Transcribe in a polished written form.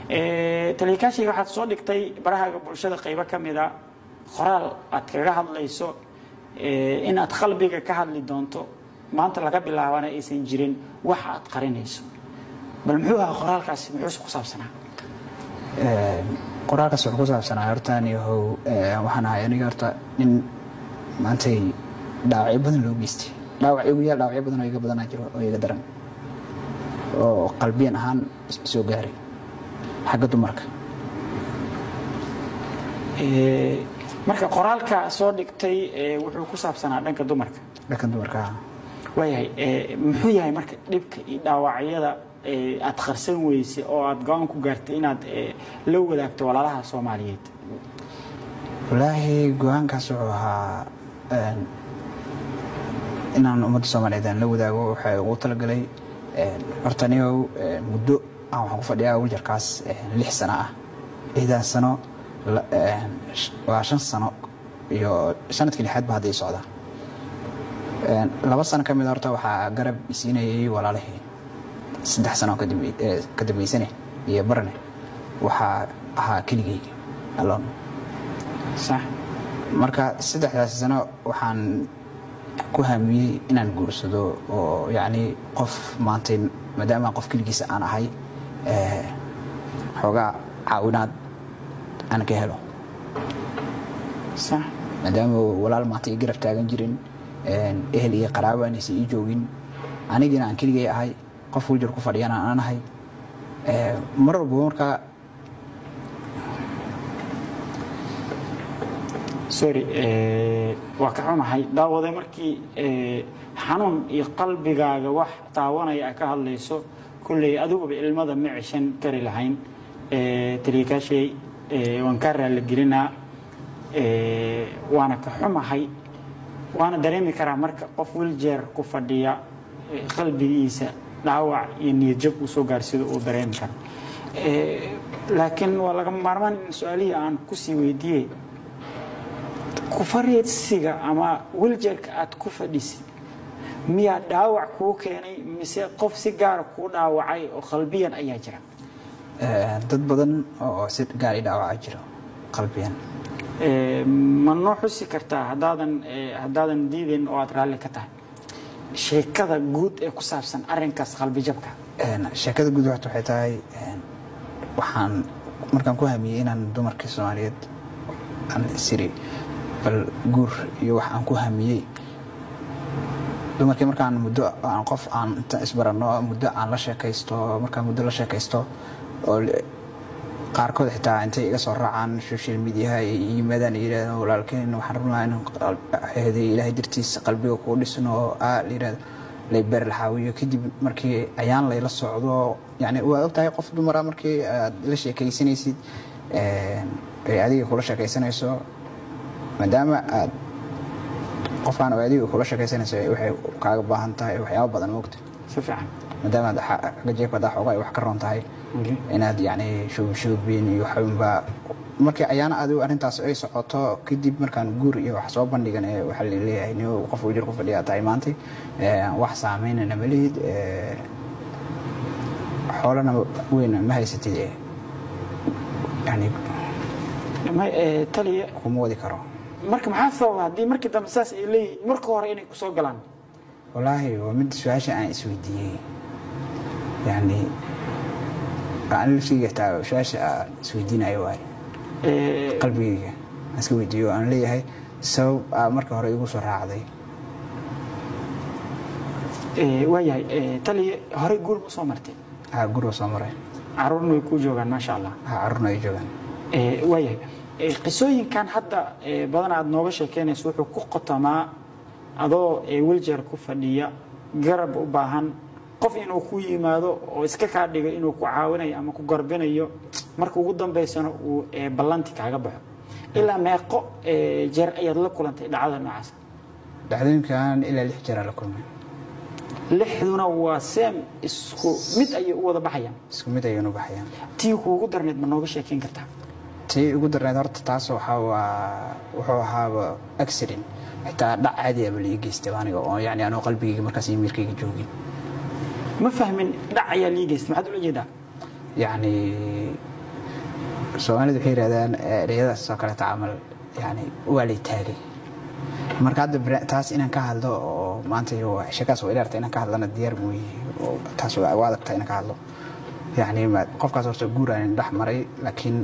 Taliye Kaashi, waxaad soo dhigtay barahaaga bulshada qaybo ka mid a qoraal aad kaga hadlayso in aad qalbiga ka hadli doonto, maanta laga bilaabana aysan jirin wax aad qarinayso. Bal muxuu ahaa qoraalkaasi, muxuuse ku saabsanaa? Qoraalkaas wuxuu ku saabsanaa, horta aniyahow, waxaan ahay aniga horta nin maantay dhaawacyo badan loo geystay, dhaawac igu yaal, dhaawacyo badan oo iga badanaa jiro oo iga daran oo qalbiyan ahaan soo gaaray xagga dumarka. Marka qoraalka soo dhigtay wuxuu ku saabsanaa dhanka dumarka? Dhanka dumarka. Waayahay, muxuu yahay marka dhibka iyo dhaawacyada aad qarsan weysay oo aad go-aan ku gaartay inaad la wadaagto walaalaha Soomaaliyeed? Wallaahi go-aankaas wuxuu ahaa inaan ummadda Soomaaliyeed aan la wadaago. Waxay ugu talagalay horta anigow muddo aan waxaan ku fadhiyaa wheelchairkaas 6 sano ah. 6daas sano waa 5 sano iyo sanadkii lixaad ba hadda ii socdaa. 2 sano ka mid horta waxaa garab isiinayay walaalahii, 3 sano ka dambeysane iyo barne waxaa ahaa keligay alone. Sax. Marka 3daas sano waxaan ku hamiyey inaan guursado oo yacni qof maantay, maadaama qof keligiisa aan ahay, xoogaa caawinaad aan ka helo. Sax. Maadaama walaal maanta ii garab taagan jirin, ehel iyo qaraabo aanaysan ii joogin, anigiina aan keligay ahay, qof wheelchair ku fadhiyana aan ahay mar walba markaa. Sorry, waa ka xumahay daawade. Markii xanuun iyo qalbigaaga wax taawanaya ka hadlayso, kulley adiguba ilmada ma ceshan kari lahayn. Taliye Kaashey, waan kaa raaligelinaa, waana ka xumahay, waana dareemi karaa marka qof wheelchair ku fadhiya qalbigiisa dhaawac iyo niyadjab uu soo gaarsido uu dareemi karo. Laakiin waa lagama maarmaan in su-aalihii aan kusii weydiiyey. Ku fariidsiga ama wheelchairka aad ku fadhisid miyaa dhaawac kuu keenay, mise qof si gaara kuu dhaawacay oo qalbiyan ayaa jira? Dad badan oo si gaar i dhaawaca jiro qalbiyan. Ma noo xusi kartaa, haddaadan diidin oo aad raalli ka tahay, sheekada guud ee ku saabsan arrinkaas qalbijabka? Sheekada guud waxta waxay tahay, waxaan markaan ku hamiyey inaan dumarka Soomaaliyeed aan isiri bal guur iyo wax aan ku hamiyey dumarkii, markaan muddo aan qof aan inta isbaranno muddo aan la sheekaysto, markaan muddo la sheekaysto oo qaarkood xitaa intay iga soo raacaan social mediaha ay yimaadaan ay yidhahdaan, "Walaalkeen, waxaan rabnaa in Ilaahay dartiis qalbiga kuu dhisno," la yidhahdo, layber laxaawiyo. Kadib markii ayaan layla socdo, yani waad ogtahay qof dumara markii aad la sheekaysanaysid ay adiga kula sheekaysanayso, maadaama aad qofkaan oo adiga kula sheekaysanayso waxay kaaga baahan tahay waxyaabo badan, moogta? Si fiican. Maadaama aad xagga jeebka hadaa xoogaa ay wax ka roon tahay, inaad yacni shuubshuubin iyo waxunba markii ayaana adigu arrintaas ay socoto. Kadib markaan guur iyo wax soo bandhigan ee waxaa laleeyahay, "Nin qof wheelchair ku fadhiyaa tahay maantay, wax saameynana ma lihid, xoolana weyna ma haysatid, yani Taliya, kuma wadi karo." Marka maxaa sababa haddii markii dambe saas ay leeyihiin, marka hore inay kusoo galaan? Wallaahi waa mid su-aasha aan isweydiiyey, yani ani laftigeyga xitaa su-aasha aan isweydiinayo waaye. Qalbigeyga aan iska weydiiyo, aan leeyahay sabab aa marka hore igu soo raacday. Waayahay taliye, horey guur ma soo martay? Ha, guur waa soo maray. Caruurna way kuu joogaan, maasha Allah? Ha, caruurna ay joogaan. Waayahay, qisooyinkan hadda badan aad nooga sheekeynayso wuxuu ku qotamaa adoo wheelchair ku fadhiya, garab u baahan, qof inuu ku yimaado oo iska kaa dhigo inuu ku caawinayo ama ku garbinayo, marka ugu dambaysana uu ballanti kaaga baxo. Ilaa meeqo jeer ayaad la kulantay dhacdada noocaas? Dhacdooyinkan ilaa 6 jeer la kulmay. Lixduna waa same, isku mid ayay u wada baxayaan? Isku mid ayaynu baxayaan. Tii kuugu darneed ma nooga sheekeyn kartaa? Tii ugu darneed horta taas waxaa waa wuxuu ahaaba accident, xitaa dhac caadi aba la ii geystay aniga oo yacni anoo qalbigayga markaas iyo miirkayga joogin. Ma fahmin, dhac ayaa lii geystay, maxaad ula jeedaa? Yacni Soomaalidu waxay yidhahdaan ereyadaas oo kaleeta camal, yani waa lay taagay. Marka hadda taas inaan ka hadlo oo maanta iyo sheekaas waa ilaarta inaan ka hadlana diyaar mooye, oo taas waa adagtaa inaan ka hadlo. Yacni qofkaas horta guur aan dhex maray, laakiin